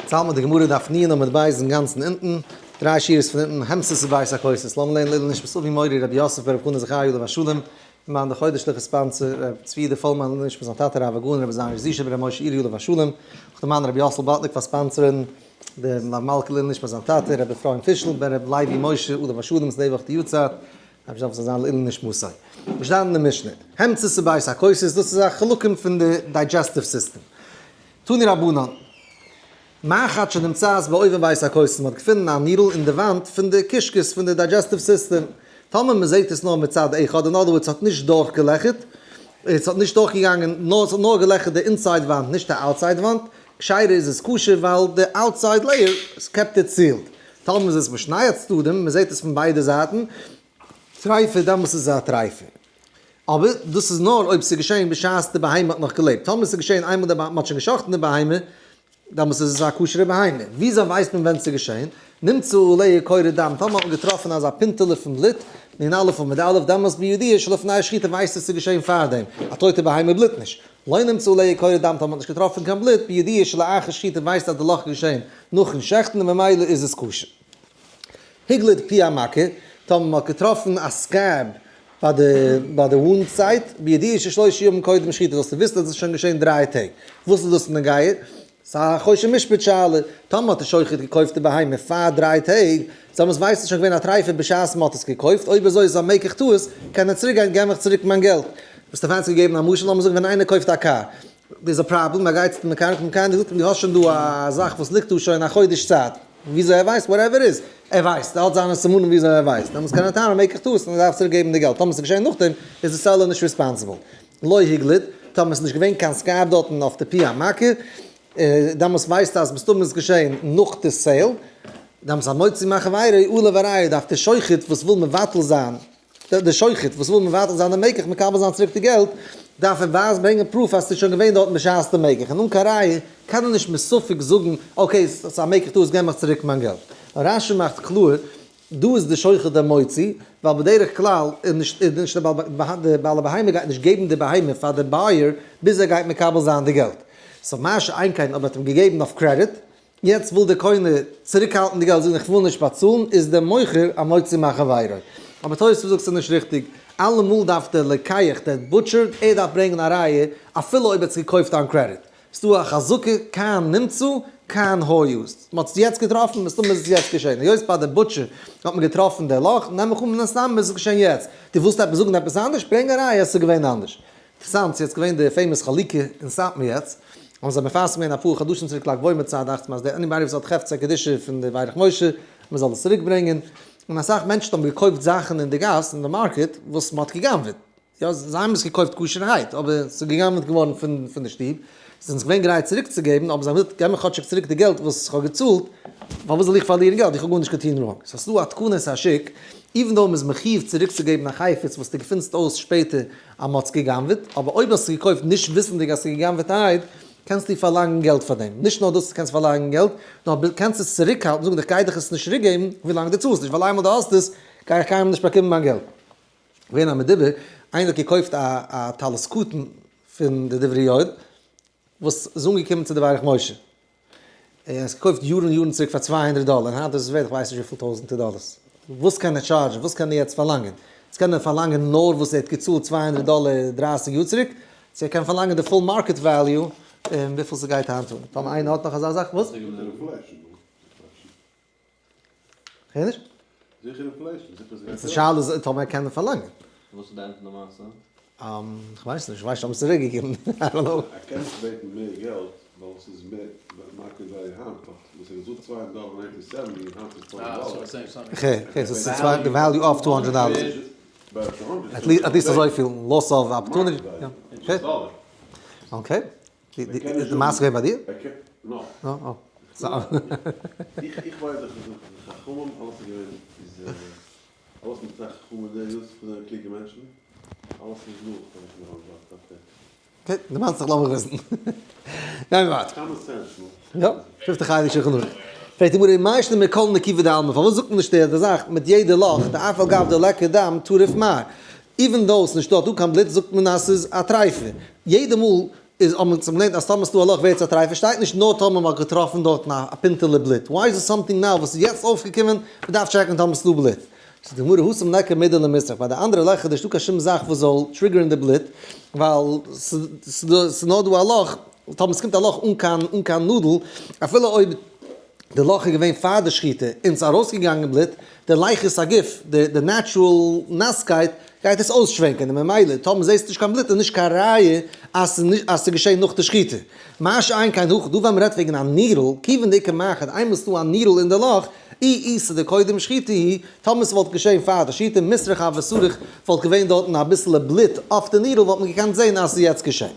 צאלט מען די גמרא דף נ' עמוד ב' אינגאנצן אונטן, דריי שורות פון אונטן, המסת ובית הכוסות, לאמיר לערנען לעילוי נשמת אבי מורי רבי יוסף ברב חנא זכרי' עליו השלום, מאן די חודש'ליכע sponsor, ר' צבי די פולמאן לעילוי נשמת זיין טאטע הרב הגאון רבי זיינער זישע בר' משה אירי עליו השלום, אויך די מאן רבי יאסל באטליק פאר sponsor ן די מלוה מלכה לעילוי נשמת זיין טאטע רבי אפרים פישל בן רבי לוי משה עליו השלום ס'איז די וואך די יארצייט, דארף נישט זיין לעילוי נשמתו. געשטאנען אין די משנה, המצאת ובית הכוסות, דאס איז א חלקים פון די digestive system. תנו רבנן, מחט שנמצאת בעובי בית הכוסות, מען האט געפונען א needle אין די וואנט פון די קישקעס פון די digestive system, טאמער מען זעט עס נאר מצד אחד, אין other words ס'האט נישט דורכגעלעכערט, עס האט נישט דורכגעגאנגען, נאר עס האט נאר געלעכערט די inside וואנט נישט די outside וואנט, כשרה איז עס כשר ווייל די outside layer kept it sealed. טאמער איז עס משני הצדדים, מען זעט עס פון ביידע זייטן, טריפה דאמאלס איז עס א טריפה. אבער דאס איז נאר אויב ס'איז געשען בשעת די בהמה האט נאך געלעבט. טאמער ס'איז געשען איינמאל די מ'האט שוין גע'שחט'ן די בהמה, דאמאלס איז עס א כשר'ע בהמה. וויאזוי ווייסט מען ווען ס'איז געשען? נמצא עליה כור דם, טאמער האט מען געטראפן אזא פינטעלע פון בלוט, נון א' עמוד א', דאמאלס בידוע שלפני השחיטה ווייסט עס ס'איז געשען פארדעם. א טויטע בהמה בלוט נישט. לא נמצא עליה כור דם, טאמער מ'האט נישט געטראפן קיין בלוט, בידוע שלאחר שחיטה ווייסט אז די לאך איז געשען נאכן שעכטן און ממילא איז עס כשר. הגליד פי המכה, טאמער מ'האט געטראפן א scab ביי די ביי די wound site, בידוע ששלושה ימים קודם שחיטה זאלסטו וויסן אז עס איז שוין געשען 3 טעג. וואס איז דאס נוגע? ס'איז א חושן משפט שאלה. טאמער האט די שוחט געקויפט די בהמה פאר 3 טעג, זאל מען עס ווייסן שוין געווען א טרייפה בשעת מ'האט עס געקויפט, אויב אזוי איז עס א מקח טעות, קען ער צוריק גיין געב מיך צוריק מיין געלט. וואס האט געגעבן א משל, לאמיר זאגן ווען איינער קויפט א קאר, there's a problem, ער גייט צו די mechanic, די mechanic זאגט אים דו האסט שוין דא א זאך וואס ליגט דא שוין א חודש צייט, וויאזוי ער ווייסט, whatever איז, ער ווייסט, ער האט זיינע סימנים וויאזוי ער ווייסט, דעמאלטס קען ער טענה'ן מקח טעות און ער דארף צוריק געבן די געלט, טאמער ס'איז געשען נאכדעם איז די seller נישט responsible. לא הגליד, טאמער ס'איז נישט געווען קיין scab דארטן אויף די פי המכה, דעמאלטס ווייסטו אז מסתמא איז געשען נאך די sale, דעמאלטס המוציא מחבירו עליו הראיה דארף די שוחט וואס וויל מבטל זיין די שוחט וואס וויל מבטל זיין די מקח מקבל זיין צוריק די געלט, דארף ער ווייז ברענגען proof אז ס'איז שוין געווען דארטן בשעת די מקח, און אן קיין ראיה קען ער נישט מספק זאגן okay ס'איז א מקח טעות געב מיך צוריק מיין געלט. רש"י מאכט קלאר, דא איז די שוחט דער מוציא, ווייל בדרך כלל איז נישט איז נישט די בעל הבהמה גייט נישט געבן די בהמה פאר די buyer ביז ער גייט מקבל זיין די געלט. so מה שאין כן אויב האט אים געגעבן אויף קרעדיט, יעצט וויל דער קונה צוריקהאלטן די געלט זאגן איך וויל נישט באצאלן איז דער מוכר א מוציא מחבירו. אבער תוספות זאגט ס'איז נישט ריכטיג, אלעמאל דארף דער לוקח דער butcher ער דארף ברענגען א ראיה אפילו אויב ער האט עס געקויפט אן קרעדיט. ס'דא א חזקה כאן נמצא כאן היה. מ'האט עס יעצט געטראפן מסתמא איז עס יעצט געשען. היות ביי די butcher האט מען געטראפן דער לאך נעם איך אן מן הסתם איז עס געשען יעצט. דו ווילסט עפעס זאגן עפעס אנדערש ברענג א ראיה אז ס'איז געווען אנדערש. אינטערעסאנט, ס'איז יעצט געווען די famous חלוקה אין סאטמאר יעצט, האבן זיי מפרסם געווען אפאר חדשים צוריק לג בעומר צייט דאכט זיך מיר אז דער anybody וואס האט חפצי קדושה פון די ברך משה מען זאל עס צוריק ברענגען, און אסאך מענטשן האבן געקויפט זאכן אין די גאס אין די market וואס מען האט גע'גנב'עט, יא זיי האבן עס געקויפט כשר'הייט אבער ס'איז גע'גנב'עט געווארן פון פון די שטוב, זיי זענען זיך געווען גרייט צוריק צו געבן אבער זיי האבן געזאגט געב מיר כאטשיג צוריק די געלט וואס איך האב געצאלט, פארוואס זאל איך פארלירן געלט איך האב גארנישט געטון wrong, so ס'איז דא א תקנת השוק, even though מ'איז מחיוב צוריקצוגעבן א חפץ וואס דו געפינסט אויס שפעטער אז מ'האט עס גע'גנב'עט, אבער אויב האסטו געקויפט נישט וויסנדיג אז ס'איז גע'גנב'עטערהייט, קענסטו פארלאנגן געלט פאר דעם. נישט נאר דאס קענסט פארלאנגן געלט, נאר קענסט עס צוריקהאלטן, זאגן איך גיי דיך עס נישט צוריקגעבן ווילאנג דו צאלסט נישט, ווייל איינמאל דו האסט עס, גיי איך קיינמאל נישט באקומען מיין געלט. געווען א מדובר, איינער האט געקויפט א טלית קטן פון די דברי יואל, וואס איז אנגעקומען צו די ברך משה. ער האט עס געקויפט יארן יארן צוריק פאר 200 דאלער, און היינט איז עס ווערט איך ווייס נישט וויפיל טויזענטער דאלערס. וואס קען ער charge ן? וואס קען ער יעצט פארלאנגען? יעצט קען ער פארלאנגען נאר וואס ער האט געצאלט 200 דאלער 30 יאר צוריק, צו ער קען פארלאנגען די full market value און וויפיל ס'גייט היינט אן. טאמער איינער האט נאך אזא זאך, וואס? כ'הער נישט. זיכער inflation, זיכער ס'גייט די שאלה איז טאמער ער קען פארלאנגען. וואס איז די ענד פון די מעשה? כ'ווייס נישט, כ'ווייס נישט אויב מ'האט עס צוריקגעגעבן, I don't know. ער קען נישט בעטן מער געלט ווייל ס'איז מער market value היינט, באט וואס ער האט געזאגט 200 דאלער אין 1970 און היינט איז 200 דאלער. okay, okay, so ס'איז צוויי, די value of 200 דאלער. at least אזויפיל, loss of opportunity. Okay. Okay. די מעשה געווען ביי דיר? נא. נא, אה. איך ווייס דאך די חכמים אלעס איז געווען איז אלעס מיט אסאך חכמים די יאר פון די קלוגע מענטשן אלעס איז נאך פון די חכמים. okay, דו מיינסט זיך לאמיך וויסן. גיימיר ווייטער. common sense, נו. יא, פינפטע חלק שולחן ערוך. פרעגט די גמרא, מאי שנא מכל נקיבה דעלמא, פארוואס זאגט מען נישט די זאך מיט יעדע לאך, דאף על גב דליכא דם טריף מר. even though ס'נישט דא דא קיין בלוט זאגט מען אז ס'איז א טריפה. יעדע מאל. איז האט מען צום לערנט אז טאמער ס'דא א לאך ווערט עס א טרייפה, שטייט נישט נאר טאמער מ'האט געטראפן דארטן א פינטעלע בלוט, why איז עס something now וואס איז יעצט אויפגעקומען, מ'דארף טשעקן טאמער ס'דא בלוט. זאגט די גמרא התם ליכא מידי למיסרך, ביי די אנדערע לעכער איז נישטא קיין שום זאך וואס זאל trigger ן די בלוט, ווייל ס'איז נאר דא א לאך, טאמער ס'קומט א לאך אן קיין אן קיין נאדל, אפילו אויב די לאך איז געווען פאר די שחיטה און ס'איז ארויסגעגאנגען בלוט, די לחות הגוף, די natural נאסקייט, גייט עס אויסשווענקען, און ממילא טאמער זעסטו נישט קיין בלוט איז נישט קיין ראיה אז ס'איז געשען נאך די שחיטה. מה שאין כן הכא, דא ווען מ'רעדט וועגן א needle, כיוון דאיכא מחט, איינמאל ס'דא א needle אין די לאך, אי איתא דקודם שחיטה היא, טאמער ס'וואלט געשען פאר די שחיטה, מיסרך הוה סריך, וואלט געווען דארטן אביסעלע בלוט אויף די needle וואלט מען געקענט זען אז ס'איז יעצט געשען.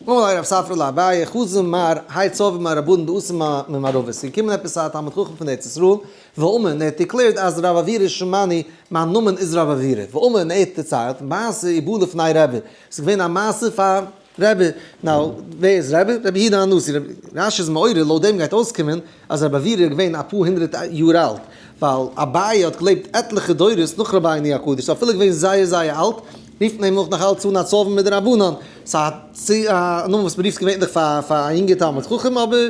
אמר ליה רב ספרא לאביי, חזא מר האי צורבא מרבנן דאתא ממערבא, ס'איז געקומען עפעס א תלמיד חכם פון ארץ ישראל, ואמר, און ער האט declared אז רב עוירא שמני, מיין נאמען איז רב עוירא, ואמר, און ער האט דערציילט, מעשה ובא לפני רבי, ס'איז געווען א מעשה פאר רבי, now ווער איז רבי? רבי יהודה הנשיא, רש"י איז מעורר, לויט דעם גייט אויסקומען אז רבי עוירא איז געווען אפאר הונדרעט יאר אלט, ווייל אביי האט געלעבט עטליכע דורות נאך רבינו הקדוש, ס'איז אפילו געווען זייער זייער אלט, רופט מען אים אויך נאך אלץ אן א צורבא מדרבנן, ס'איז א נאמען וואס מ'רופט געווענליך פאר א יונגער תלמיד חכם, אבער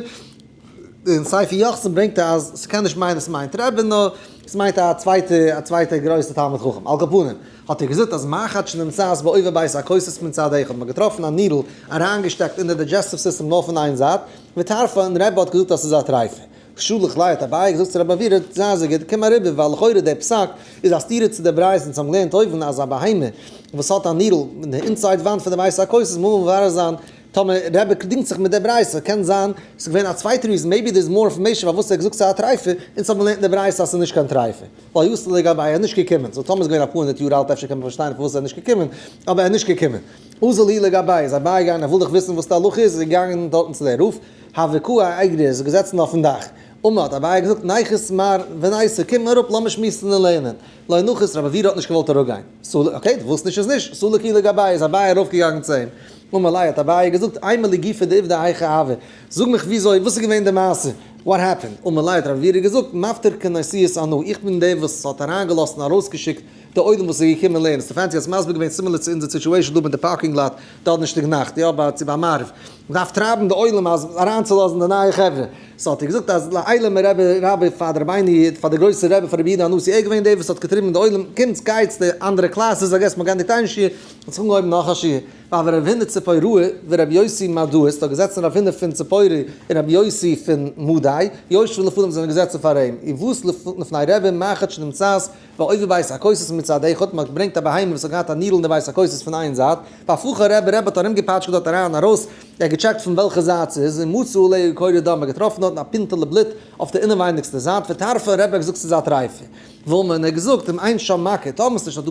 אין ספר יוחסין ברענגט ער אז ס'קען נישט מיינען ס'מיינט רבי נאר ס'מיינט א צווייטע א צווייטע גרויסע תלמיד חכם, על כל פנים האט ער געזאגט אז מחט שנמצאת בעובר בית הכוסות מצד אחד, מ'האט געטראפן א needle אריינגעשטעקט אין די digestive system נאר פון איין זייט, וטרפה און רבי האט געזאגט אז ס'איז א טריפה. שלח ליה האט אביי געזאגט צו רבי עוירא, זיי אזוי גוט, קום אריבער, ווייל לכאורה דער פסק איז א סתירה צו די ברייתא, אונז האבן געלערנט אויבן אז א בהמה וואס האט א needle אין די inside וואנט פון די בית הכוסות מוז מען מברר זיין טאמער רבי דינגט זיך מיט די ברייתא, קען זיין ס'איז געווען א צווייטע reason, maybe there is more information פארוואס ער האט געזאגט ס'איז א טריפה, אונז האבן געלערנט אין די ברייתא אז ס'איז נישט קיין טריפה. לא אתא לגביה ער איז נישט געקומען, so טאמער איז געווען אפאר הונדערט יאר אלט אפשר קען מען פארשטיין פארוואס ער איז נישט געקומען, אבער ער איז נישט געקומען. אזל להו לגביה איז אביי געגאנגען ער וויל דאך וויסן וואס די הלכה איז, איז ער געגאנגען דארטן צו דער רב, הוה קאי אאיגרא איז געזעצן אויפן דאך, אמר האט אביי געזאגט ניחות מר וניתי קום אראפ לאמיר שמועסן און לערנען, לא נחית רבי עוירא האט נישט געוואלט אראפגיין, סליק okay דו ווילסט נישט איז נישט, סליק להו לגביה איז אביי ארויפגעגאנגען צו אים, אמר ליה האט אביי געזאגט אימא לי גופא דעובדא היכי הוה, זאג מיך וויאזוי וואס איז געווען די מעשה, what happened, אמר ליה האט רבי עוירא געזאגט מפטיר כנסיות אנא איך בין דער וואס האט אריינגעלאזט און ארויסגעשיקט די עולם וואס איז געקומען לערנען, ס'טעפענטי האסט מסביר געווען similar צו אונזער situation דא מיט די parking lot דאנערשטאג נאכט, יא ביי צו ביי מעריב, מ'דארף טרייבן די עולם אז אריינצולאזן די נייע חברה, so האט ער געזאגט אז לעילא מרבי רבי פאר די רבינו פאר די גרויסע רבי פאר רבי יהודה הנשיא ער איז געווען דער וואס האט געטריבן די עולם קומטס גייטס די אנדערע classes I guess מ'האט געענדיגט איין שיעור האט זיך אנגעהויבן נאך א שיעור ווייל רב הונא ציפוראי ורבי יוסי מדאי ס'האט געזעצן רב הונא פון ציפורי און רבי יוסי פון מדי יושבי לפניו זענען געזעצן פאר אים ובאת לפני רבי מחט שנמצאת בעובי בית הכוסות מצד אחד, מען האט געברענגט א בהמה וואס האט געהאט א needle אין די בית הכוסות פון איין זייט, והפכה רבי, רבי האט ארומגעפאטשקעט דארט אריין און ארויס, ער האט געטשעקט פון וועלכע זייט ס'איז, ומצא עליה קורא דם, ער האט געטראפן דארטן א פינטעלע בלוט אויף די אינעווייניגסטע זייט, וטרפה, רבי האט געזאגט ס'איז א טריפה. ואמר, און ער האט געזאגט, אם אין שם מכה, טאמער ס'נישט דא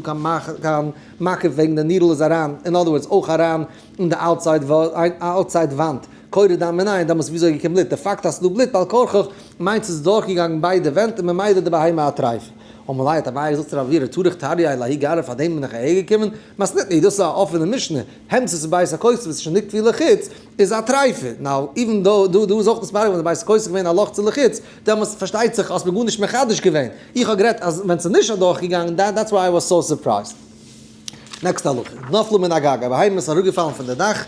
קיין מכה וועגן די needle איז אריין, אין other words אויך אריין אין די outside וואנט, קורא דם מנין, דעמאלטס וויאזוי איז געקומען בלוט? די פאקט אז ס'איז דא בלוט בעל כרחך מיינט ס'איז דורכגעגאנגען ביידע ווענט און ממילא די בהמה א טרייף. אמר ליה האט אביי געזאגט צו רב עוירא טרח טריא להאי גברא פאר דעם בין איך אהער געקומען, מתניתין דאס איז א אפענע משנה, המצאת בית הכוסות וואס איז שוין נקטפו לחוץ איז א טרייפה, now even though דא דא איז אויך נתברר ווען די בית הכוסות איז געווען א לאך צו לחוץ, דעמאלטס פארשטייט זיך האסט מיר גארנישט מחדש געווען, איך האב גערעדט אז ווען ס'איז נישט אדורכגעגאנגען that's why I was so surprised. next הלכה, נפלה מן הגג, א בהמה איז אראפגעפאלן פון די דאך,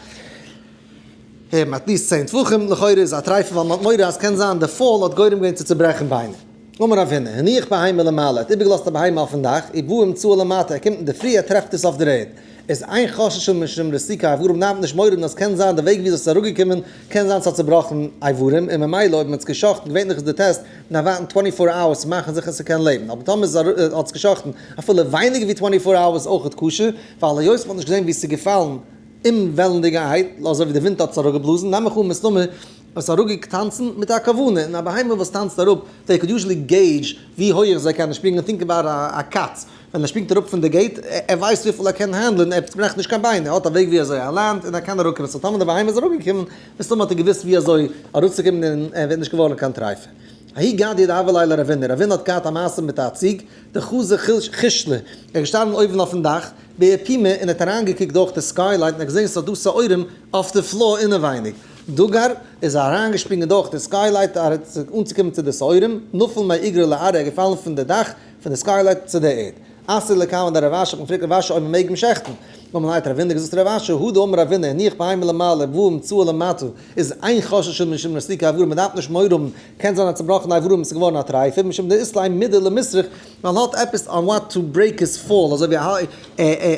הערן at least 10 טפחים, לכאורה איז א טרייפה ווייל מ'האט מורא אז קען זיין די fall האט גורם געווען צו צוברעכן ביינער. אמר רב הונא, הניח בהמה למעלה, ער האט איבערגעלאזט א בהמה אויפן דאך, ובא ומצאה למטה, ער קומט אינדערפרי ער טרעפט עס אויף דער ערד. איז אין חוששין משום רסיקי איברים דארף מען נישט מורא האבן אז קען זיין די וועג ווי עס איז אראפגעקומען קען זיין ס'האט צובראכן איברים און ממילא אויב מ'האט עס גע'שחט'ן געווענליך איז די טעסט מ'דארף ווארטן twenty four hours צו מאכן זיכער ס'קען לעבן אבער טאמער האט עס גע'שחט'ן אפילו ווייניגער ווי twenty four hours אויכעט כשר ווייל היות מ'האט נישט געזען ווי עס איז געפאלן אומוועלנדיגערהייט, אזוי ווי די ווינט האט עס אראפגעבלאזן, נעם איך אן מסתמא עס אראפגעטאנצן מיט א כוונה, און א בהמה וואס טאנצט אראפ, they could usually gauge ווי הויעך זיי קענען שפרינגען, think about א קאץ, ווען ער שפרינגט אראפ פון די gate, ער ווייסט וויפיל ער קען handle ן, ער צוברעכט נישט קיין ביין, ער האט א וועג ווי אזוי ער land און ער קען אראפקומען, so טאמער די בהמה איז אראפגעקומען, מסתמא האט ער געוואוסט ווי אזוי אראפצוקומען און ער ווערט נישט געווארן קיין טרייפה. ההוא גדיא דהוה ליה לרב הונא, רב הונא האט געהאט א מעשה מיט א ציג, דחזא חישלא, ער איז געשטאנען אויבן אויפן דאך, באפומא און האט אריינגעקוקט דורך די skylight און האט געזען ס'איז דא שעורים אויף די floor אינעווייניג. דגר איז אריינגעשפרינגען דורך די skylight אנצוקומען צו די שעורים, נפל מאיגרא לארעא ער איז געפאלן פון די דאך פון די skylight צו די ערד. אתו לקמיה דרב אשי האט מען געפרעגט רב אשי אויב מ'מעג אים שעכטן. אמר ליה האט רבינא געזאגט צו רב אשי, הא דאמר רבינא, הניח בהמה למעלה ובא אמצעה למטה, איז אין חוששין משום רסיקי איברים, מען דארף נישט מורא האבן, קען זיין א צובראכענע איברים איז געווארן א טרייפה, משום דאית ליה מידי למיסרך, ווייל האט עפעס on what to break his fall, אזוי ווי ער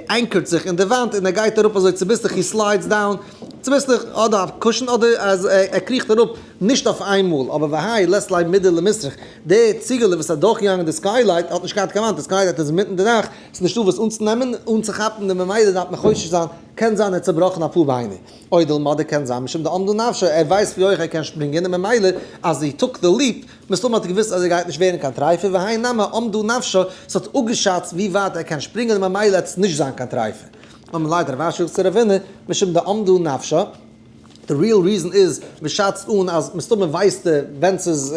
anchor ט זיך אין די וואנט און ער גייט אראפ אזוי צוביסלעך, he slides down צוביסלעך, אדער א cushion אדער אז ער קריכט אראפ נישט אויף איינמאל, אבער והאי לית ליה מידי למיסרך, די ציגעלע וואס איז אדורכגעגאנגען די skylight האט נישט געהאט קיין וואנט, די skylight איז אינמיטן די דאך, ס'איז נישטא וואס אנצונעמען, אנצוכאפן, און ממילא דארף מען חושש זיין, קען זיין ער האט צובראכן אפאר ביינער. או דילמא אדער קען זיין משום דאמדה נפשה, ער ווייסט ווי הויך ער קען שפרינגען און ממילא אז he took the leap, מסתמא האט ער געוואוסט אז ער גייט נישט ווערן קיין טרייפה, והאי נמי אמדה נפשה, ס'האט אפגעשאצט ווי ווייט ער קען שפרינגען און ממילא וועט עס נישט זיין קיין טרייפה. אמר ליה רב אשי צו רבינא, משום דאמדה נפשה, די real reason איז, מ'שאצט אן אז מסתמא ווייסט ער ווען ס'איז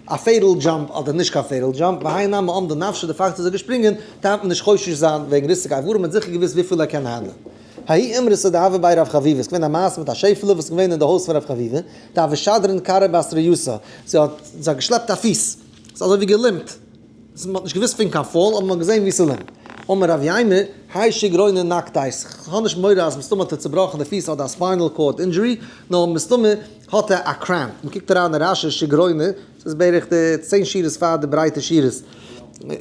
א fatal jump אדער נישט קיין fatal jump, והאי נמי אמדה נפשה, די פאקט אז ער איז געשפרינגען דארף מען נישט חושש זיין וועגן ריסוק איברים, מ'האט זיכער געוואוסט וויפיל ער קען handle ען. ההיא אימרתא דהוה בי רב חביבא, ס'איז געווען א מעשה מיט א שעפעלע וואס איז געווען אין די הויז פון רב חביבא, דהוה שדרן כרעא בתרייתא, זי האט זי האט געשלעפט א פיס, ס'איז אזוי ווי גע limp ט, מ'האט נישט געוואוסט פון קיין fall, אבער מ'האט געזען ווי ס' limp ט. אמר רב יימר, האי שיגרונא נקטיה, כ'האב נישט מורא אז מסתמא האט ער צובראכן די פיס אדער א spinal cord injury, נאר מסתמא האט ער א cramp. מ'קוקט אריין אין רש"י שיגרונא, ס'איז בערך די צען שורות פאר די ברייטע שורות.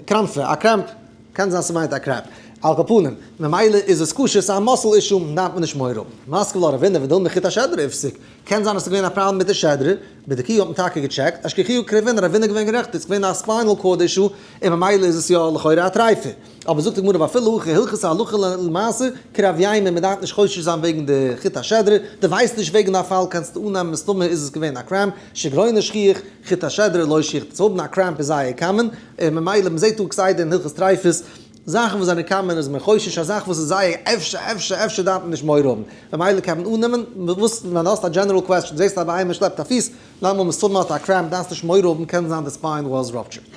קראמפע, א cramp. קען זיין ס'מיינט א cramp. על כל פנים, ממילא איז עס כשר, ס'איז א muscle issue, דארף מען נישט מורא האבן. מתקיף לה רבינא ודילמא חוט השדרה איפסיק. קען זיין אז ס'איז געווען א פראבלעם מיט די שדרה, בדקוה האט מען טאקע געטשעקט, אשכחוה כרבינא, רבינא איז געווען גערעכט, איז געווען א spinal cord issue, און ממילא איז עס יא לכאורה א טרייפה. אבער זאגט די גמרא ואפילו הכי הלכתא הלכה למעשה כרב יימר, מען דארף נישט חושש זיין וועגן די חוט השדרה, דו ווייסט נישט וועגן א פאל קענסטו אננעמען מסתמא איז עס געווען א cramp, שגרונא שכיח, חוט השדרה לא שכיח, צו האבן א cramp איז זייער common, און ממילא מען זעט דא כסדר אין הלכות טריפות, זאכן וואס זענען common איז מען חושש, א זאך וואס איז זייער אפשר אפשר אפשר דארף מען נישט מורא האבן, ממילא קען מען אננעמען, וואס ווען האסט א general question, זעסט א בהמה שלעפט א פיס, למה מסתמא האט א cramp דארפסט נישט מורא האבן קען זיין די spine was ruptured.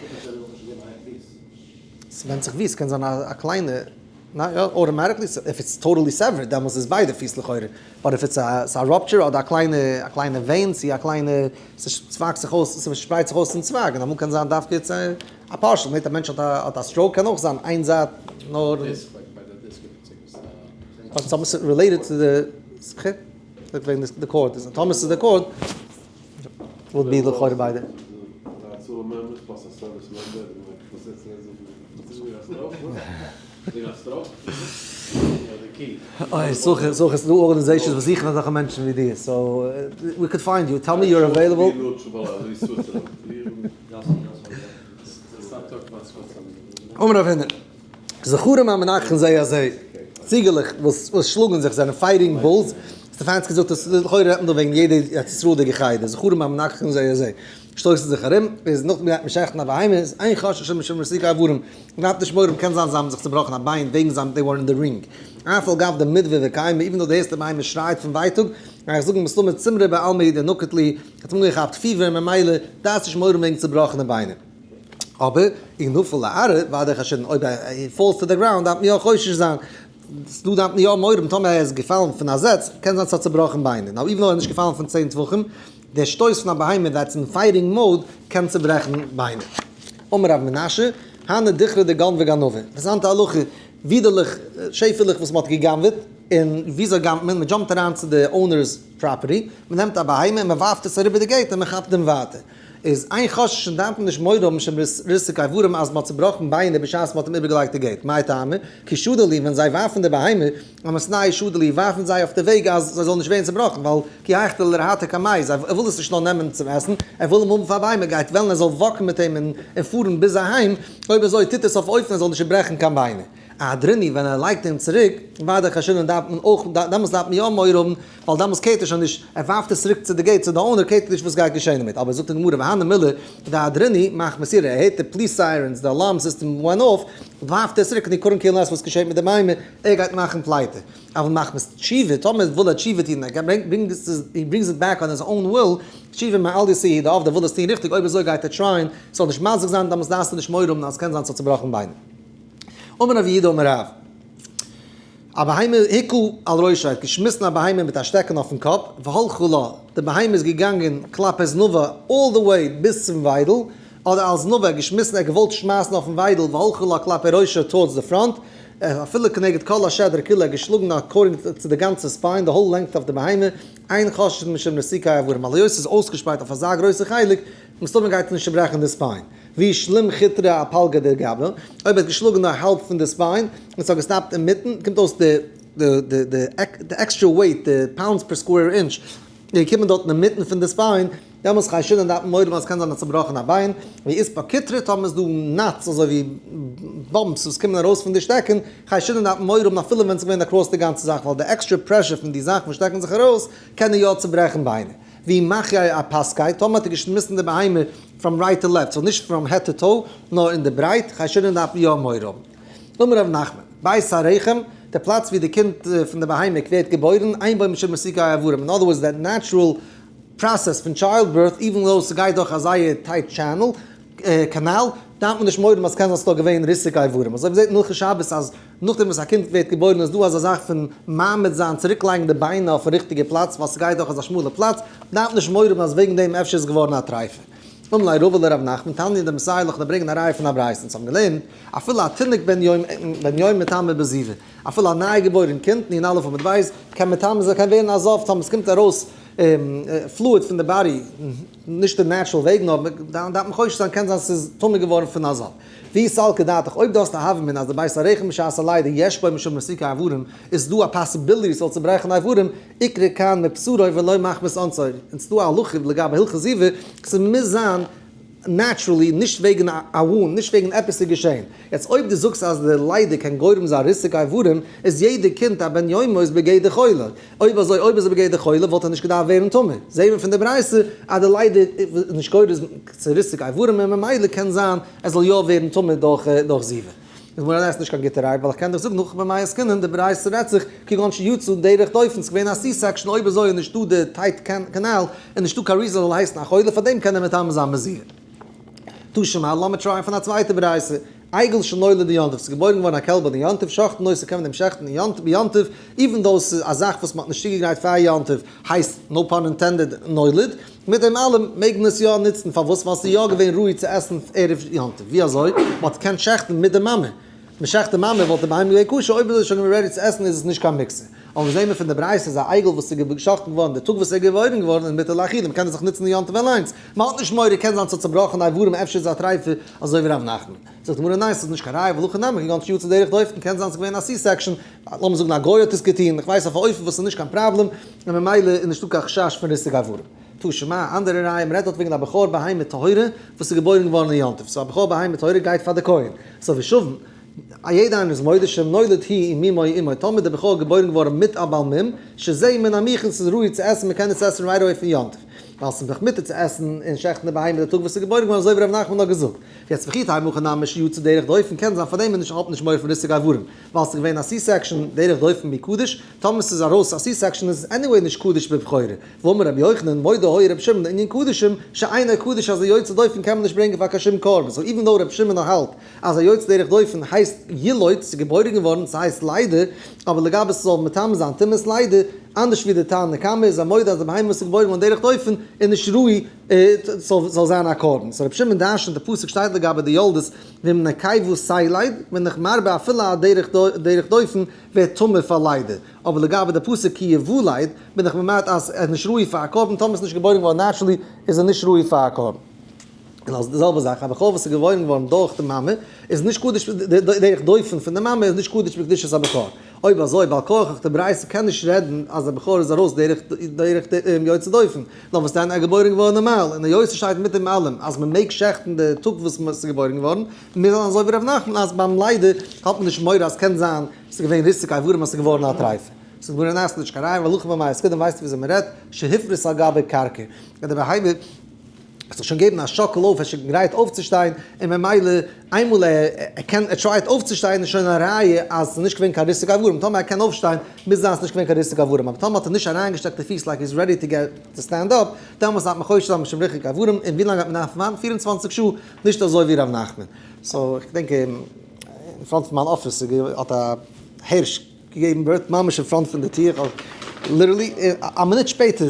ס'ווענדט זיך ווי, ס'קען זיין א קליינע, ניין יא, automatically if it's totally severed דעמאלס איז ביידע פיס לכאורה, but if it's א ס'א rupture אדער א קליינע א קליינע vein צו א קליינע ס'וואקסט זיך אויס ס'שפרייט זיך אויס אין צווייג און אמאל קען זיין דווקא it's א partial מיט א מענטש האט א האט א stroke קען אויך זיין איין זייט נאר טאמער ס'איז related צו די וועגן די cord טאמער ס'איז די cord וואלט be לכאורה ביידע. אוי, זוך זוך עס איז דא organizations וואס זוכן אזעלכע מענטשן ווי דיר, so we could find you, tell me you're available. אמר רב הונא, זכרים המנגחין זה את זה, ציגעלעך וואס שלאגן זיך זענען fighting bulls, סטעפאנסקי זאגט אז לכאורה רעדט מען דא וועגן יעדע ארץ ישראל'דיגע חדר, זכרים המנגחין זה את זה, שטויסן זיך ארום, איז נאכדעם גייט מען שעכטן א בהמה, איז אין חוששין משום רסיקי איברים, מ'דארף נישט מורא האבן קען זיין זיי האבן זיך צובראכן א ביין וועגן זיי they were in the ring. אף על גב דמדוה וקיימא, even though די ערשטע בהמה שרייט פון ווייטאג, גיי איך זאגן מסתמא צמרא בעלמא דנקט ליה, האט אים אנגעכאפט פיבער ממילא דארפסט נישט מורא האבן וועגן צובראכענע ביינער. אבער אי נפל לארעא ודאי חיישינן, אויב ער falls to the ground דארף מען יא חושש זיין, דא דארף מען יא מורא האבן טאמער ער איז געפאלן פון א זעץ, קען זיין ס'האט צובראכן ביינער, now even though ער איז נישט געפאלן פון 10 טפחים, דער שטויס פון א בהמה that's in fighting mode קען צוברעכן ביינער. אמר רב מנשה, הני דכרי דגנבי גנבי. אינטערעסאנטע הלכה, ווידערליך, שעפעלעך וואס מ'האט גע'גנב'עט, און וויאזוי גנב'ט מען? מ'דזשאמפט אריין צו די owner's property, מ'נעמט א בהמה און מ'ווארפט עס אריבער די gate און מ'כאפט אים ווייטער. איז אין חוששין דארף מען נישט מורא האבן משום ריסוק איברים אז מ'האט צובראכן ביינער בשעת מ'האט אים איבערגעלייגט די gate. מאי טעמא? כי שדי להו ווען זיי ווארפן די בהמה, אמתנאי שדי להו ווארפן זיי אויף די וועג אז זיי זאלן נישט ווערן צובראכן, ווייל כי היכי דלירהטו קמיה, זיי ער וויל עס נישט נאר נעמען צום עסן, ער וויל אים האבן פאר בהמה, גייט וועלן ער זאל walk ן מיט אים און פארן ביז אהיים, אויב אזוי טוט עס אויף אופן ער זאל נישט ברעכן קיין ביינער. אהדרינהו ווען ער לייגט אים צוריק, ודאי חיישינן דארף מען אויך, דעמאלס דארף מען יא מורא האבן, ווייל דעמאלס קערט ער שוין נישט, ער ווארפט עס צוריק צו די gate, צו די owner קערט ער נישט וואס גייט געשען דערמיט, אבער זאגט די גמרא והני מילי דאהדרינהו מחמת יראה, ער הערט די police sirens, די alarm system went off, ווארפט ער צוריק און he couldn't care less וואס געשעט מיט די בהמה, ער גייט מאכן פלייטע. אבל מחמת תשובה, טאמער וויל ער תשובה טון, ער ברענגט עס, he brings it back on his own will, תשובה מעלייתא היא דעבדא, וויל עס טון ריכטיג, אויב אזוי גייט ער try ען, ס'זאל נישט מזיק זיין, דעמאלס דארפסטו נישט מורא האבן אז ס'קען זיין ס'האט צובראכן ביינער. אמר רב יהודה אמר רב, א בהמה הכו על ראשה, האט געשמיסן א בהמה מיט א שטעקן אויפן קאפ, והלכה לה, די בהמה איז געגאנגען כלפי זנבה all the way ביז צום וויידל, אדער על זנבה, געשמיסן, ער האט געוואלט שמייסן אויפן וויידל, והלכה לה כלפי ראשה towards the front. אפילו כנגד כל השדרה כולה, געשלאגן according צו די גאנצע spine, די whole length of די בהמה, אין חוששין משום רסיקי איברים, ווייל היות ס'איז אויסגעשפרייט אויף אזא גרויסע חלק, מסתמא גייט עס נישט צוברעכן די spine. ואי שלים קיטרא אפלגא דגבא, אויב ער האט געשלאגן נאר האלב פון די spine, און ס'האט געסטאפט אינמיטן, קומט אויס די די extra weight, די pounds per square inch, איז געקומען דארטן אינמיטן פון די spine, דעמאלס חיישינן דארף מען מורא האבן אז ס'קען זיין א צובראכן א ביין, ואי אית בה קיטרי טאמער איז דא knots אזוי ווי bumps וואס קומען ארויס פון די שטעקן, חיישינן דארף מען מורא האבן אפילו ווען ס'איז געווען across די גאנצע זאך ווייל די extra pressure פון די זאכן וואס שטעקן זיך ארויס קענען יא צוברעכן ביינער. ואי מחייה אפסקיה, טאמער האט ער געשמיסן די בהמה from right to left, so נישט from head to toe, נאר אין די ברייט, חיישינן דארף מען יא מורא האבן. אמר רב נחמן, בית הרחם, די פלאץ ווי די קינד פון די בהמה ווערט געבוירן, אין בו משום ריסוקי איברים, in other words that natural process פון childbirth, even though ס'גייט דורך א זייער tight channel, קאנאל, דארף מען נישט מורא האבן אז ס'קען זיין ס'איז דא געווען ריסוק איברים. אזוי ווי מ'זעט אין הלכות שבת אז נאכדעם וואס א קינד ווערט געבוירן איז דא אזא זאך פון מעמיד זיין, צוריקלייגן די ביינער אויפן ריכטיגע פלאץ ווייל ס'גייט דורך אזא שמאלע פלאץ, דארף מען נישט מורא האבן אז וועגן דעם אפשר איז געווארן א טריפה. אמר ליה רבא לרב נחמן, תניא דמסייע לך ברענגען א ראיה פון א ברייתא, אונז האבן געלערנט, אפילו א תינוק בן יום בן יום מטמא בזיבה, אפילו א ניי געבוירן קינד, נ"א עמוד ב', קען מטמא זיין, קען ווערן א זב טאמער ס'קומט ארויס fluid פון די body, נישט די natural וועג נאר דארף מען חושש זיין קען זיין ס'איז טמא געווארן פון א זב. ואי סלקא דעתך אויב דו האסט א הוה אמינא אז די בית הרחם בשעת הלידה יש בו משום ריסוקי איברים איז דא א possibility ס'זאל צוברעכן איברים, איקרי כאן מבשרו ולא מחמת אונסו, און ס'דא א הלכה לגבי הלכות זיבה, ס'מוז זיין naturally נישט וועגן א wound, נישט וועגן עפעס איז געשען. יעצט אויב דו זאגסט אז די לידה קען גורם זיין ריסוק איברים, איז יעדע קינד א בן יומו איז בגדר חולה. אויב אזוי אויב איז ער בגדר חולה וואלט ער נישט געדארפט ווערן טמא. זעהן מיר פון די ברייתא אז די לידה איז נישט גורם צו ריסוק איברים און ממילא קען זיין ער זאל יא ווערן טמא דורך זיבה. איז מרן עס נישט קיין גוטע ראיה ווייל איך קען דיך זאגן הכא במאי עסקינן די ברייתא רעדט זיך כגון שיצא דרך דופן ס'איז געווען א C-section אויב אזוי איז נישטא די tight canal און נישטא קיין reason זאל הייסן א חולה פארדעם קען ער מטמא זיין בזיבה. תא שמע לאמיר טרייען פון א צווייטע ברייתא עגל שנולד ביום טוב ס'איז געבוירן געווארן א קעלבל אין יום טוב שוחטין אותו קען מען דעם שעכטן אין יום טוב ביום טוב even though ס'איז א זאך וואס מ'האט נישט צוגעגרייט פאר יום טוב הייסט no pun intended נולד מיט דעם אלעם מעג מען עס יא נוצן, פארוואס? ווייל ס'איז יא געווען ראוי צו עסן ערב יום טוב. ווי אזוי? מ'האט געקענט שעכטן מיט די מאמע. מ'שעכט די מאמע וואלט די בהמה געווען כשר, אויב איז עס שוין געווען ready צו עסן איז עס נישט קיין מוקצה. אבער זעהן מיר פון די ברייתא אז א עגל וואס איז געשאכטן געווארן די טאג וואס ער איז געבוירן געווארן איז מותר לאכילה, מ'קען עס זיך נוצן אין יום טוב אליינס. מ'האט נישט מורא, קען זיין ס'האט צובראכן די איברים אפשר איז עס א טריפה אזוי ווי ר' נחמן. זאגט די גמרא ניין ס'איז נישט קיין ראיה ווייל הכי נמי כגון שיצא דרך דופן קען זיין ס'איז געווען א C-section, לאמיר זאגן א גוי האט עס געטון, איך ווייס אויף א אופן וואס איז נישט קיין פראבלעם, און ממילא איז נישטא קיין חשש פון ריסוק איברים. תא שמע, א אנדערע ראיה, מ'רעדט דארט וועגן א בכור בהמה טהורה וואס איז געבוירן געווארן אין יום טוב, so א בכור בהמה טהורה גייט פאר די כהן, so ושווין, א יעדע איינער איז מודה שאם נולד הוא ומומו עמו, טאמער די בכור איז געבוירן געווארן מיט א בעל מום, שזה מן המוכן ס'איז ראוי צו עסן, מ'קען עס עסן right away פון יום טוב, ווייל ס'איז דאך מותר צו עסן און שעכטן די בהמה די טאג וואס ס'איז געבוירן געווארן אזוי ווי ר' נחמן האט געזאגט. יעצט וכי תימא הכא נמי שיצא דרך דופן קען זיין פארדעם איז נישט האט נישט מורא פון ריסוק איברים ווייל ס'איז געווען א C-section דרך דופן מי קדוש, טאמער ס'איז ארויס א C-section איז עס anyway נישט קדוש בבכורה, ואמר רבי יוחנן מודה היה רבי שמעון לענין קדשים שאינו קדוש אז א יוצא דופן קען מען נישט ברענגען פאר קיין שום קרבן, so even though רבי שמעון האלט אז א יוצא דרך דופן הייסט ילוד, ס'איז געבוירן געווארן, ס'הייסט לידה, אבער לגבי ס'זאל מטמא זיין טומאת לידה, אנדערש ווי די תנא קמא איז ער מודה אז די בהמה וואס איז געבוירן געווארן דרך דופן איז נישט ראוי ס'זאל זיין א קרבן. so רבי שמעון דרש'נט די פסוק שטייט לגבי די יולדות ואם נקבה תלד, בין איך מרבה אפילו א דרך דופן ווערט טמא פאר לידה, אבער לגבי די פסוק כי יולד בין איך ממעט אז ער איז נישט ראוי פאר א קרבן, טאמער איז נישט געבוירן געווארן naturally איז ער נישט ראוי פאר א קרבן. און אלס די זעלבע זאך א בכור וואס איז געבוירן געווארן דורך די מאמע איז נישט קדוש דרך דופן פון די מאמע איז נישט קדוש בקדושת הבכור. אויב אזוי בעל כרחך די ברייתא קען נישט רעדן אז די בכור איז ארויס דרך דרך יוצא דופן, נאר וואס דען ער געבוירן געווארן נארמאל און היות ס'שטייט מיט דעם אלעם אז מ'מעג שעכטן די טאג וואס ס'איז געבוירן געווארן, מוז זיין אזוי ווי ר' נחמן אז ביים לידה האט מען נישט מורא אז קען זיין ס'איז געווען ריסוק איברים אז ס'איז געווארן א טריפה. ס'איז געווארן נאס נישט קיין ראיה ווייל הכא במאי עסקינן ווייסט וויאזוי מ'רעדט שהפריס על גבי קרקע ווען די בהמה האט זיך שוין געבן א שאקל אויף, ער איז שוין גרייט אויפצושטיין, און ממילא איינמאל ער קען, ער טרייט אויפצושטיין איז שוין א ראיה אז ס'איז נישט געווען קיין ריסוק איברים, טאמער ער קען אויפשטיין מוז זיין ס'איז נישט געווען קיין ריסוק איברים, אבער טאמער האט ער נישט אריינגעשטעקט די פיס like he's ready to get to stand up, דעמאלטס דארף מען חושש זיין משום ריחוק איברים, און ווי לאנג האט מען דארף ווארטן? 24 שעה, נישט אזוי ווי ר' נחמן. so איך געדענק אין front פון מיין אפיס האט א הערש געגעבן birth ממש אין front פון די טיר, literally א מינוט שפעטער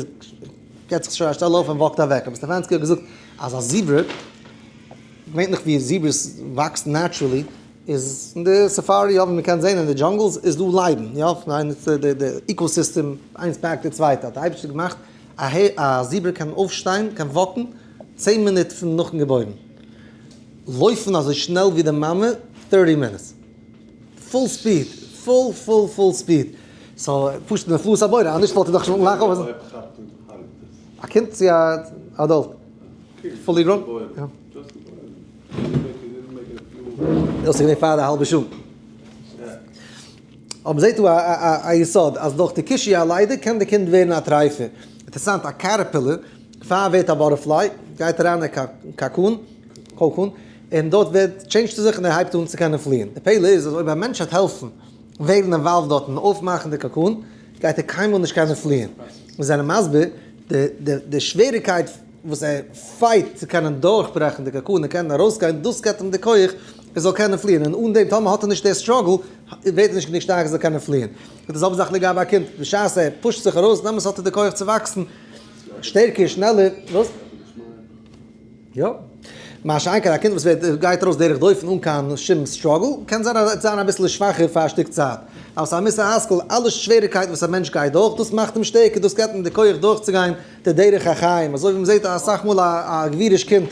געט זיך שוין א שטעל אויף און walk ט אוועק, אבער סטעפאנסקי האט געזאגט אז א זיברע, געווענליך ווי zebras וואקסן naturally. איז אין די safari יא ווי מ'קען זעהן אין די jungles איז דא לייבן יא כ'מיין די די ecosystem איינס back ט די צווייטע האט די אייבערשטער געמאכט א א זיברע קען אויפשטיין קען walk ן 10 מינוט פון נאכן געבוירן לויפן אזוי שנעל ווי די מאמע 30 minutes full speed full full full speed so פשוט נפלאות הבורא אז נישט וואלט ער דאך שוין גלייך אויף א קינד צו א adult fully grown יא. דאס איז געווען פאר די האלבע שעה. אבער מ'זעט דא א יסוד אז דורך די קישוי הלידה קען די קינד ווערן א טרייפע. אינטערעסאנט א caterpillar פאר ווערט א butterfly גייט אריין אין cocoon, cocoon, און דארט ווערט change ט ער זיך און ער הייבט אן צו קענען פליען. די פלא איז אז אויב א מענטש וועט העלפן ווערן involved דארט און אויפמאכן די cocoon גייט ער קיינמאל נישט קענען פליען. מיר זענען מסביר די שוועריקייט וואס ער fight צו קענען דורכברעכן די cocoon און קענען ארויסגיין, דאס געבט אים די כח ער זאל קענען פליען, און אן דעם טאמער האט ער נישט די struggle ווערט ער נישט גענוג שטארק ער זאל קענען פליען. און די זעלבע זאך לגבי א קינד, בשעת ער push ט זיך ארויס דעמאלטס האט ער די כח צו וואקסן שטערקער, שנעלער, וואס? יא. מה שאין כן א קינד וואס ווערט גייט ארויס דרך דופן אן קיין שום struggle, קען זיין אז ער וועט זיין אביסל שוואכער פאר א שטיק צייט. אבער ס'איז א מוסר השכל, אלע שוועריקייטן וואס א מענטש גייט דורך, דאס מאכט אים שטערקער, דאס געבט אים די כח דורכצוגיין די דרך החיים. אזוי ווי מ'זעט אסאך מאל א גביריש קינד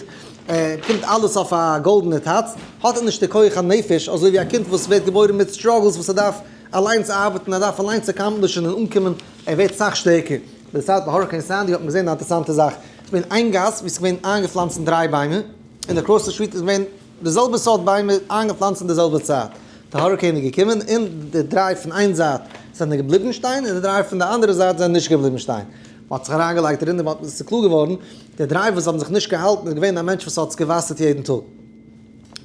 קומט אלעס אויף א גאלדענע טאץ, האט ער נישט די כח הנפש אזוי ווי א קינד וואס ווערט געבוירן מיט struggles וואס ער דארף אליינס ארבעטן, ער דארף אליינס accomplish ן און אנקומען, ער ווערט סאך שטערקער. די צייט ביי Hurricane Sandy האט מען געזען א אינטערעסאנטע זאך, ס'איז געווען איין גאס ווי ס'איז געווען איינגעפלאנצן דריי ביימער, און across די street איז געווען די זעלבע סארט ביימער איינגעפלאנצט אין די זעלבע צייט. די hurricane איז געקומען און די דריי פון איין זייט זענען געבליבן שטיין און די דריי פון די אנדערע זייט זענען נישט געבליבן שטיין. מען האט זיך אריינגעלייגט דערין און מען האט עס איז קלאר געווארן די דריי וואס האבן זיך נישט געהאלטן איז געווען א מענטש וואס האט עס געוואסערט יעדן טאג.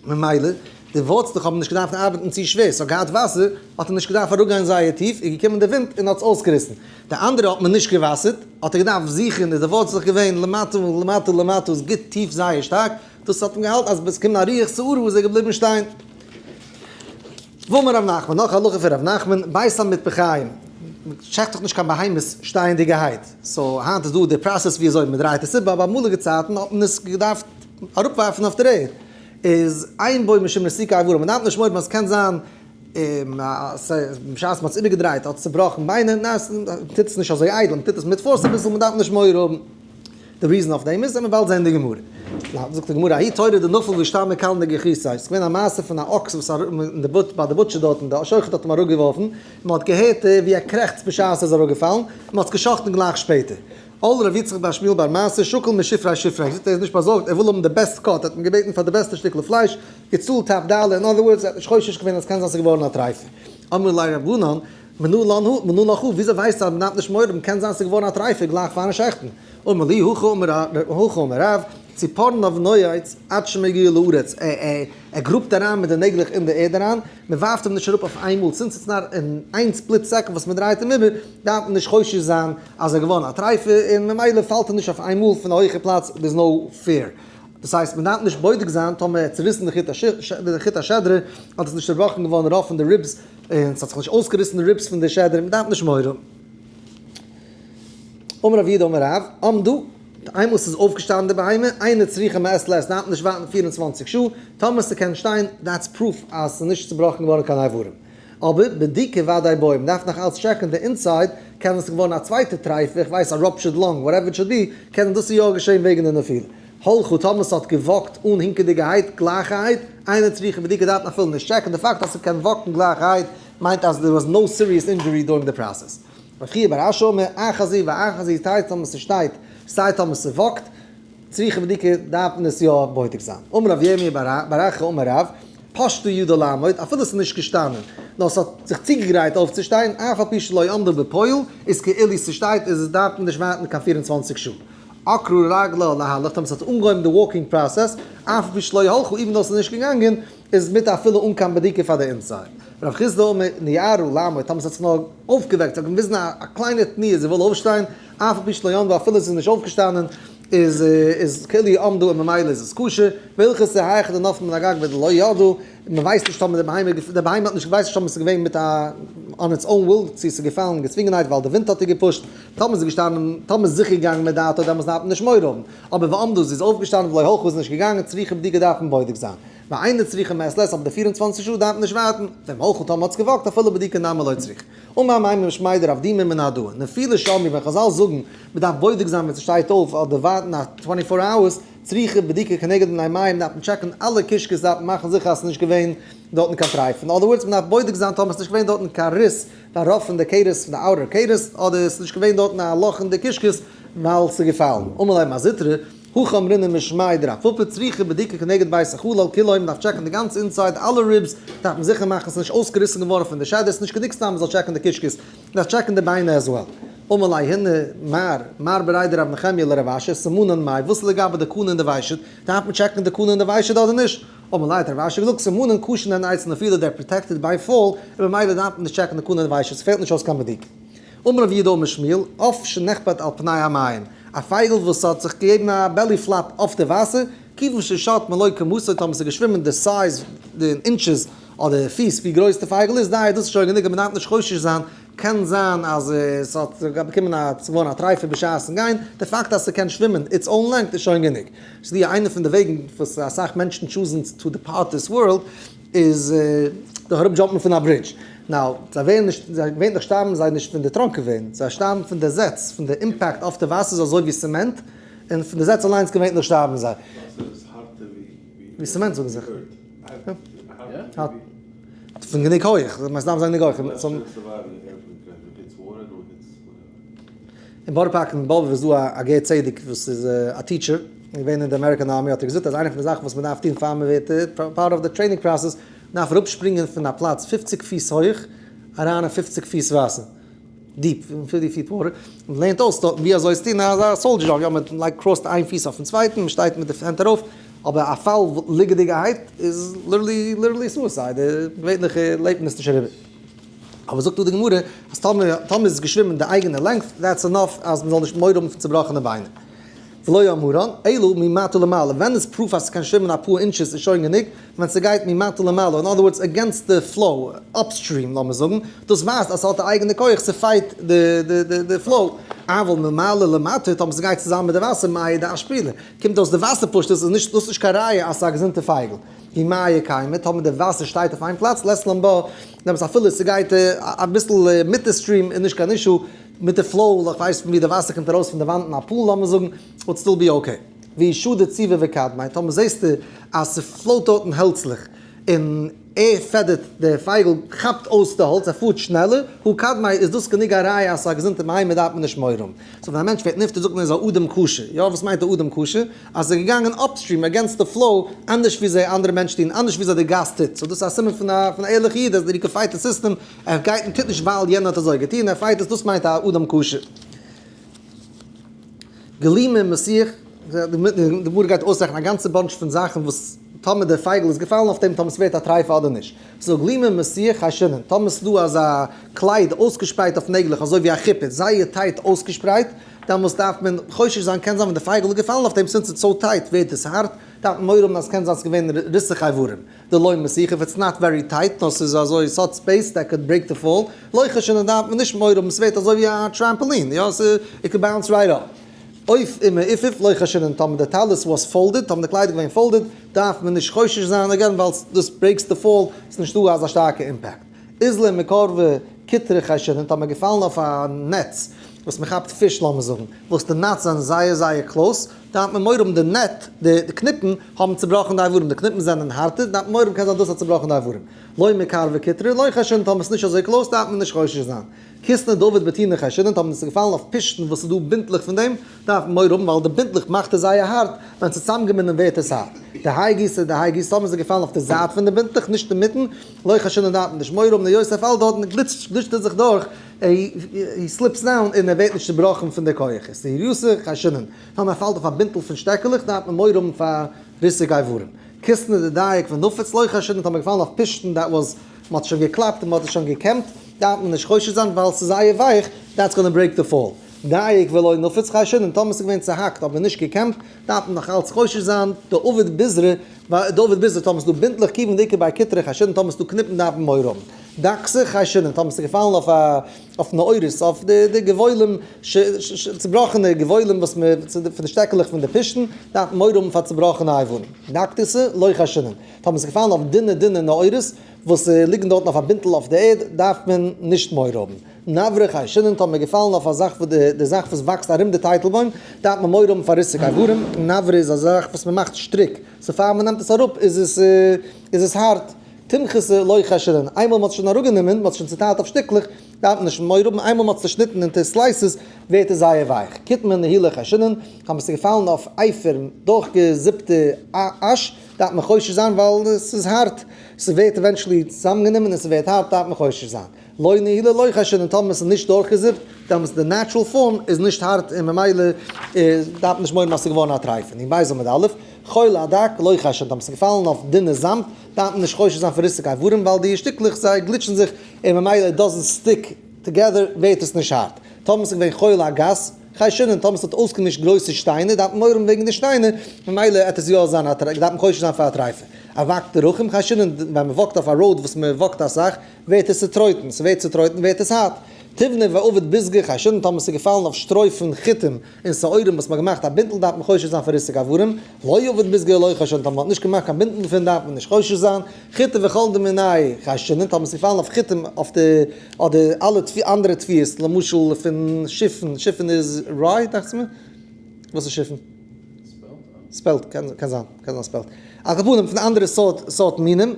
ממילא די ווארצלעך האבן נישט געדארפט ארבעטן צו שווער, ס'האט געהאט וואסער, האט ער נישט געדארפט אראפגיין זייער טיף, איז געקומען די ווינט און האט עס אויסגעריסן. די אנדערע האט מען נישט געוואסערט, האט ער געדארפט זוכן, איז די ווארצלעך געווען למטה למטה למטה, איז גוט טיף זייער שטארק, דאס האט אים געהאלטן אז ביז קומט א רוח סערה איז ער געבליבן שטיין. ואמר רב נחמן, נאך א הלכה פון רב נחמן, בית המטבחיים, מ'שעכט דאך נישט קיין בהמות שטייענדיגערהייט, so היינט איז דא די process ווי אזוי מ'דרייט עס איבער, אבער אמאליגע צייטן האט מען עס געדארפט אראפווארפן אויף דער ערד, איז אין בו משום רסיקה איברים, מ'דארף נישט מורא האבן אז ס'קען זיין בשעת מ'האט עס איבערגעדרייט האט עס צובראכן ביינער, ניין מ'טוט עס נישט אזוי איידל, מ'טוט עס מיט force אביסל, מ'דארף נישט מורא האבן. די reason אויף דעם איז אז מ'וועט באלד זען די גמרא. זאגט די גמרא, ההוא תורא דנפל ואשתמע קלנא גיחותיה, ס'איז געווען א מעשה פון א אקס וואס ביי די butcher דארט און די שוחט האט אים אראפגעווארפן, און מ'האט געהערט ווי ער קרעכצט בשעת ער איז אראפגעפאלן, און מ'האט עס גע'שחט'ן גלייך שפעטער. עול ר' יצחק בר שמואל בר מסי שקל משופרי שופרי, זאגט ער איז נישט באזארגט, ער וויל האבן די best cut, ער האט אים געבעטן פאר די בעסטע שטיקל פלייש, געצאלט top dollar, אין other words ער האט נישט חושש געווען אז קען זיין ס'איז געווארן א טרייפה. אמרו ליה רבנן, מנא לן הא, מנא לך הא, וויאזוי ווייסטו אז מ'דארף נישט מורא האבן, קען זיין ס'איז געווארן א טרייפה גלייך פארן שעכטן. אמר להו הכי אמר הכי אמר רב, ציפורניו נועץ עד שמגיע לארץ, ער גראבט אריין מיט די נעגלעך אין די ערד אריין, מען ווארפט אים נישט אראפ אויף איינמאל, since it's not אין איין split second וואס מען דרייט אים איבער, דארף מען נישט חושש זיין אז ער איז געווארן א טרייפה, און ממילא פאלט ער נישט אויף איינמאל פון א הויכע פלאץ, there's no fear. דאס הייסט מען דארף נישט בודק זיין טאמער ער האט צוריסן די חוט השדרה, האט עס נישט צובראכן געווארן רוב פון די ribs, און ס'האט זיך נישט אויסגעריסן די ribs פון די שדרה, מען דארף נישט מורא האבן. אמר רב יהודה אמר רב, עמדה, איינמאל ס'איז אויפגעשטאנען די בהמה, אינה צריכה מעת לעת, דארף מען נישט ווארטן 24 שעה, טאמער ס'קען שטיין, that's proof אז ס'איז נישט צובראכן געווארן קיין איברים. אבער בדיקה ודאי בעי, מ'דארף נאך אלץ check ן די inside, קען עס געווארן א צווייטע טרייפה, איך ווייס א ruptured lung, whatever it should be, קען דאס איז יא געשען וועגן די נפילה. הלכה, טאמער ס'האט גע walk ט אן הינקעדיגערהייט, גלייכערהייט, אינה צריכה בדיקה דארף מען אפילו נישט check ן, די פאקט אז ס'קען walk ן גלייכערהייט מיינט אז there was no serious injury during the process. רב חייא בר אשי אמר, אחת זו ואחת זו, סיי טאמער ס'שטייט, סיי טאמער ס' walk ט, צריכה בדיקה דארף מען עס יא בודק זיין. אמר רב ירמי' בר אחא אמר רב, פשטה ידה לעמוד, אפילו ס'איז נישט געשטאנען, נאר ס'האט זיך צוגעגרייט אויפצושטיין, אף על פי שלא עמדה בפועל, איז כאילו ס'שטייט, איז עס דארף מען נישט ווארטן קיין 24 שעה. עקרה רגלה להלך, טאמער ס'האט אנגעהויבן די walking process, אף על פי שלא הלכה, even though ס'איז נישט געגאנגען, איז מיט אפילו אן קיין בדיקה פאר די inside. רב חסדא אמר, ניערה לעמוד, טאמער ס'האט זיך נאר אויפגעוועקט, ס'האט געוויזן א קליינע תנועה זי וויל אויפשטיין, אף על פי שלא עמדה, אפילו ס'איז נישט אויפגעשטאנען, איז איז כאילו עמדה און ממילא איז עס כשר, והלכתא היכא דנפלה מן הגג ודלא ידעה, מען ווייסט נישט טאמער די בהמה די בהמה האט נישט ווייסט נישט טאמער ס'איז געווען מיט א on its own will צו ס'איז געפאלן געצווינגענהייט ווייל די ווינט האט איר גע push ט, טאמער איז געשטאנען טאמער איז זיכער געגאנגען מיט דעתו דעמאלס דארף מען נישט מורא האבן, אבער ועמדה זי איז אויפגעשטאנען ולא הלכה איז נישט געגאנגען צריכה בדיקה דארף מען בודק זיין. ואינה צריכה מעת לעת, אבער די 24 שעה דארף מען נישט ווארטן, ואם הלכה טאמער האט עס געוואקט אפילו בדיקה נמי לא צריכה. אמר אמימר משמיה דרב דימי מנהרדעא, נפילה שאמרו ווען חזל זאגן מען דארף בודק זיין ווען ס'שטייט אויף אדער ווארטן א 24 hours, צריכה בדיקה כנגד בני מעיים דארף מען טשעקן אלע קישקעס דארף מען מאכן זיכער אז ס'איז נישט געווען דארטן קיין טרייף, אין other words מען דארף בודק זיין טאמער ס'איז נישט געווען דארטן קיין ריס ביי רוב פון די קירות פון די outer קירות אדער ס'איז נישט געווען דארטן א לאך אין די קישקעס ווייל ס'איז געפאלן. אמר ליה מר זוטרא, הכי אמרינן משמיה דרב פפא צריכה בדיקה כנגד בית החלל כולו מען דארף טשעקן די גאנצע inside אלע ribs דארף מען זיכער מאכן ס'איז נישט אויסגעריסן געווארן פון די שד, עס איז נישט גענוג סתם מען זאל טשעקן די קישקעס, מען דארף טשעקן די ביינער as well. אמר ליה הנה מר מר בריה דרב נחמיה לרב אשי סימנין מאי וואס איז לגבי די קנה און די ושט, דארף מען טשעקן די קנה און די ושט אדער נישט? אמר ליה האט רב אשי געזאגט סימנין קשין הן אצל נפילה they're protected by fall און ממילא דארף מען נישט טשעקן די קנה און די ושט, ס'פעלט נישט אויס קיין בדיקה. אמר רב יהודה אמר שמואל, עוף שנחבט על פני המים, א פייגל וואס האט זיך געגעבן א belly flop אויף די וואסער, כיוון ששט מלא קומתו טאמער ס'איז געשווימען די size די אינטשעס אדער פיס ווי גרויס די פייגל איז דיי דאס איז שוין גענוג און מ'דארף נישט חושש זיין, קען זיין אז עס האט באקומען א ס'איז געווארן א טרייפע בשעת'ן גיין, די פאקט אז ס'קען שווימען its own length איז שוין גענוג. ס'איז דא איינע פון די וועגן וואס אסאך מענטשן טשוזן to depart this world איז דורך אראפ דזשאמפן פון א bridge. Now, זיי ווערן נישט, זיי געווענליך שטארבן זיי נישט פון דערטראנקען ווערן, זיי שטארבן פון די זעץ, פון די impact אויף די וואסער איז אזוי ווי cement, און פון די זעץ אליינס געווענליך שטארבן זיי. וואסער איז הארטער ווי ווי cement זאגן זיי. ערד. פון גענוג הויך, עס דארף זיין גענוג הויך. אין בארא פארק אין באבוב איז דא א גר צדק וואס איז א teacher, געווען אין די American army, האט ער געזאגט אז איינע פון די זאכן וואס מען דארף טון פאר מען ווערט part of the training process, דארף אראפשפרינגען פון א פלאץ 50 פיס הויך אריין אין 50 פיס וואסער, deep, 50 feet water, מען לערנט אויס דארטן ווי אזוי עס טון אזא soldier job, יא מען לייגט קראסט איין פיס אויפן צווייטן, מען שטייט מיט די הענט ארויף, אבער א פאל ליגעדיגערהייט איז literally literally suicide, געווענליך לעבט מען עס נישט אריבער. אבער זאגט דא די גמרא אז טאמער טאמער איז עס געשווימען די אייגענע length that's enough אז מען זאל נישט מורא האבן פון צובראכענע ביינער. ולא אמרן אלא ממטה למעלה, ווען איז proof אז ס'קען שווימען אפאר אינטשעס איז שוין גענוג, ווען ס'גייט ממטה למעלה, אין other words against די flow, upstream לאמיר זאגן, דאס ווייזט אז ס'האט די אייגענע כח צו fight די flow, אבל מלמעלה למטה, טאמער ס'גייט צוזאמען מיט די וואסער מאי דאשפילה, קומט אויס די וואסער פושט עס, איז נישט דאס נישט קיין ראיה אז ס'איז א געזונטע פייגל. אי מיא קיימא, טאמער די וואסער שטייט אויף איין פלאץ, לית לן בה, דעמאלטס אפילו ס'גייט אביסל מיט די stream איז נישט קיין issue, מיט די flow, איך ווייס פון ווי די וואסער קומט ארויס פון די וואנט אין א pool לאמיר זאגן, would still be okay. ואי שדי ציבי וקדמיה, טאמער זעסטו אז ס'פלאוט דארטן העלצלעך, און ער פעדערט די פייגל כאפט אויס די האלץ ער פארט שנעלער, הא קדמיה איז דאס גענוג א ראיה אז ס'איז א געזונטע בהמה דארף מען נישט מורא האבן. So ווען א מענטש ווערט נפטר זאגט מען ער איז א אדם כשר, יא וואס מיינט א אדם כשר? אז ער איז געגאנגען upstream against די flow אנדערש ווי זיי אנדערע מענטשן טוהן אנדערש ווי זיי די גאס טוט, so דאס איז א סימן פון א פון א ערליכע איד אז ער קען fight די סיסטעם, ער גייט און טוט נישט ווייל יענער האט אזוי געטוהן, ער fight עס, דאס מיינט א אדם כשר. גלימא מסיח, די גמרא גייט אויסרעכענען א גאנצע bunch פון זאכן וואס טאמער דער פייגל איז געפאלן אויף דעם טאמער ס'ווערט א טרייפה אדער נישט. So גלימא מסיח חיישינן, טאמער ס'איז דא אזא קלייד אויסגעשפרייט אויף נעגלעך אזוי ווי א חופה, זייער tight אויסגעשפרייט, דעמאלס דארף מען חושש זיין, קען זיין ווען די פייגל איז געפאלן אויף דעם since it's so tight ווערט עס הארט, דארף מען מורא האבן אז ס'קען זיין ס'איז געווען ריסוק איברים. דלא מסיח, if it's not very tight, נאר ס'איז אזוי ס'האט space that could break the fall, לא חיישינן דארף מען נישט מורא האבן, ס'ווערט אזוי ווי א trampoline, יא, ס' it could bounce right up. עוף ומעופף לא חיישינן טאמער די טלית was folded, טאמער די קלייד איז געווען folded, דארף מען נישט חושש זיין again ווייל דאס breaks די fall, ס'איז נישטא אזא שטארקע impact. עזלא מקרבא קיטרא חיישינן טאמער געפאלן אויף א נעץ וואס מ'כאפט פיש לאמיר זאגן, וואס די knots זענען זייער זייער close, דארף מען מורא האבן די net, די קניפן האבן צובראכן די איברים, די קניפן זענען הארטער, דארף מען מורא האבן קען זיין דאס האט צובראכן די איברים. לא מקרבא קיטרא לא חיישינן טאמער ס'איז נישט אזוי close דארף מען נישט חושש זיין. כיתנא דעביד בטינא חיישינן טאמער ס'איז געפאלן אויף פשתן וואס איז דא בינטלעך פון דעם, דארף מען מורא האבן ווייל די בינטלעך מאכט עס זייער הארט, ווען ס'איז צוזאמגעבינדן ווערט עס הארט. דהאי גיסא דהאי גיסא טאמער ס'איז געפאלן אויף די זייט פון די בינטלעך נישט אינמיטן, לא חיישינן דארף מען נישט מורא האבן היות ער פאלט דארטן גליטשט ער זיך דורך, he slips down און ער ווערט נישט צובראכן פון די כח. סיריותא חיישינן טאמער ער פאלט אויף א בינטל פון שטעקעלעך דארף מען מורא האבן פאר ריסוק איברים. כיתנא דדייק ונפיץ לא חיישינן טאמער געפאלן אויף פשתן that was מ'האט שוין געקלאפט און מ'האט עס שוין געקעמט דארף מען נישט חושש זיין ווייל ס'איז זייער ווייך that's gonna break the fall. דייק ולא נפיץ חיישינן טאמער ס'איז געווען צוהאקט אבער נישט געקעמט דארף מען נאך אלץ חושש זיין דעביד ביזרא דעביד ביזרא טאמער ס'איז דא בינטלעך כיוון דאיכא בי קיטרי חיישינן טאמער ס'איז דא קניפן דארף מען מורא האבן. דקתא חיישינן, טאמער ס'איז געפאלן אויף א אויף נעורת, אויף די די גבעולים צובראכענע גבעולים וואס מען פון די שטעקעלעך פון די פשתן, דארף מען מורא האבן פאר צובראכענע אברים. דקתתא לא חיישינן, טאמער ס'איז געפאלן אויף דינע דינע נעורת וואס ליגן דארטן אויף א בינטל אויף די ערד, דארף מען נישט מורא האבן. נברא חיישינן, טאמער געפאלן אויף א זאך וואס די די זאך וואס וואקסט ארום די טייטלבוים, דארף מען מורא האבן פאר ריסוק אברים. נברא איז א זאך וואס מען מאכט שטריק, so פאר מען נעמט עס אראפ איז עס איז עס הארט. תומכתא לא חיישינן, איינמאל מען האט עס שוין אראפגענומען, מען האט עס שוין צוטיילט אויף שטיקלעך, דארף מען נישט מורא האבן, איינמאל מען האט עס צושניטן into slices, ווערט עס זייער ווייך. קיטמא נהילא חיישינן, טאמער עס איז געפאלן אויף אייפער דורכגעזיפטע אש, דארף מען חושש זיין ווייל עס איז הארט, ס'ווערט eventually צוזאמגענומען און ס'ווערט הארט, דארף מען חושש זיין. לא נהילא לא חיישינן, טאמער עס איז נישט דורכגעזיפט, דעמאלטס די natural form איז נישט הארט און ממילא דארף מען נישט מורא האבן אז ס'איז געווארן א טרייף. און בית עמוד א', חול הדק לא חיישינן, טאמער ס'איז געפאלן אויף דינע זאמד, דארף מען נישט חושש זיין פון ריסוק איברים ווייל די שטיקלעך זיי גליטשן זיך און ממילא it doesn't stick together ווערט עס נישט הארט. טאמער ס'איז געווען חול הגס חיישינן, טאמער ס'האט אויסגעמישט גרויסע שטיינער דארף מען מורא האבן וועגן די שטיינער, ממילא עט עס יא זיין א טרייף, דארף מען חושש זיין פאר א טרייפה. אבק דרכים חיישינן, ווען מ'וואקט אויף א road וואס מ'וואקט אסאך, ווערט עס צוטרויטן, ס'ווערט צוטרויטן ווערט עס הארט. תיבנא ועביד ביזגא חיישינן, טאמער ס'איז געפאלן אויף שטרוי פון חיטים און שעורים וואס מ'האט געמאכט א בינטל דארף מען חושש זיין פאר ריסוק איברים, לא עביד ביזגא לא חיישינן, טאמער מ'האט נישט געמאכט קיין בינטל דערפון דארף מען נישט חושש זיין, חיטה וכל דמיניה חיישינן, טאמער ס'איז געפאלן אויף חיטים אויף די אדער אלע אנדערע תבואות, למשל פון שיפן, שיפן איז rye דאכט זיך מיר? וואס איז שיפן? spelt, קען זיין, קען זיין spelt. על כל פנים פון אנדערע סארט סארט מינים.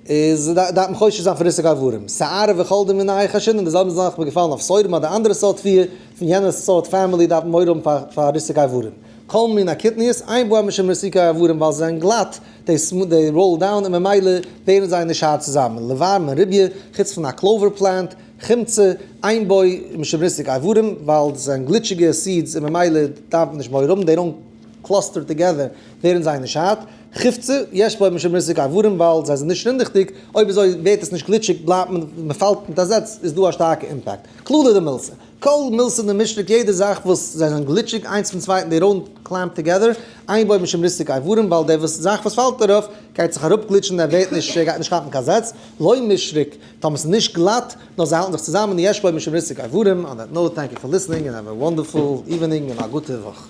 איז דארף מען חושש זיין פון ריסוק איברים. שערה וכל דמיניה חיישינן, די זעלבע זאך איז געפאלן אויף שעורים אדער אנדערע סארט תבואה פון יענע סארט family דארף מען מורא האבן פאר ריסוק איברים. כל מיני קטניות, אין בהם משום ריסוקי איברים ווייל זיי זענען גלאט, they roll down און ממילא ווערן זיי נישט הארט צוזאמען. לבר מן ריביא, חוץ פון א clover plant, חומצא, אין בו משום ריסוק איברים ווייל זיי זענען גליטשיגע seeds און ממילא דארף מען נישט מורא האבן, they don't cluster together ווערן זיי נישט הארט. חפצא, יש בו משום ריסוק איברים ווייל זיי זענען נישט רינדעכדיג, אויב אזוי ווערט עס נישט גליטשיג בלייבט מען, מען פאלט מיט א זעץ איז דא א שטארקע impact. כללא דמילתא, כל מילתא דמישתריק יעדע זאך וואס זיי זענען גליטשיג איינס פון צווייטן they don't clamp together, אין בו משום ריסוק איברים ווייל די וואס זאך וואס פאלט דערויף גייט זיך אראפגליטשן ער ווערט נישט ער גייט נישט כאפן קיין זעץ, לא מישתריק, טאמער ס'איז נישט גלאט נאר זיי האלטן זיך צוזאמען יש בו משום ריסוק איברים, on that note thank you for listening and have a wonderful evening און א גוטע וואך.